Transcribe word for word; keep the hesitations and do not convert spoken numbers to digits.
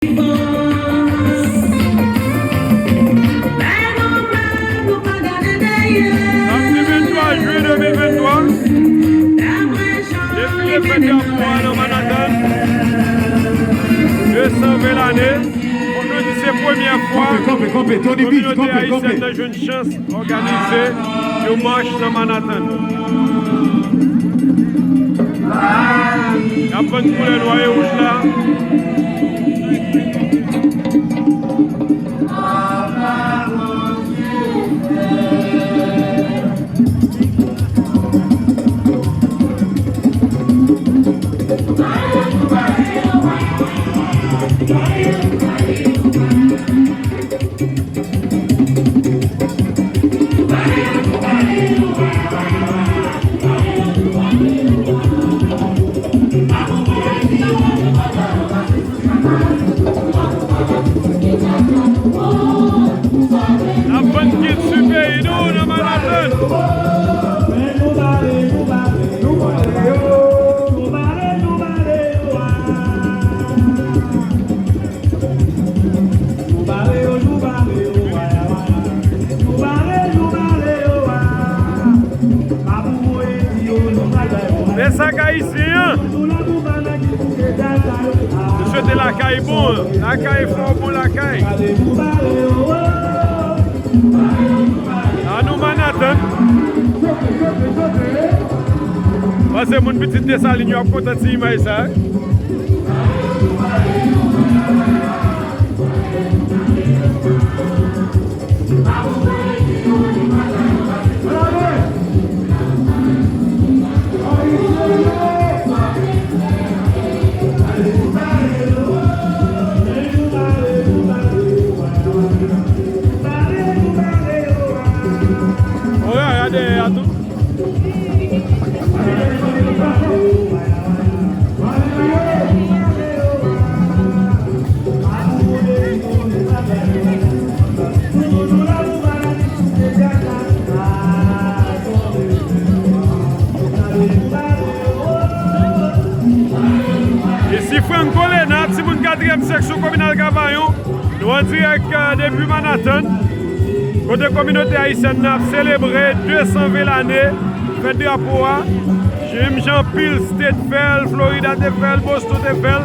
Samdi venntwa jen de mil venntwa, defile fèt drapo a nan Manhattan, de san ven lane. Fòk nou di se premyè fwa kominote ayisyèn nan jwenn chans òganize yon mach nan Manhattan. Y ap vann koulè nwa e wouj la. N ap vann kilti peyi nou nan Manhattan. Men sa k ayisyen an. Nou swete lakay bon, lakay fò bon lakay. An nou Manhattan. Panse moun pitit Desalin yo ap kontan ti imaj sa. Oya, gade a tou. Isi Franco Lena, timoun katriyèm seksyon kominal Kavayon. Nou an dirèk, euh, depi Manhattan, kote kominote ayisyèn nan ap selebre de san ven lane fèt drapo a. Menm jan anpil state fè l, Florida te fè l, Boston te fè l.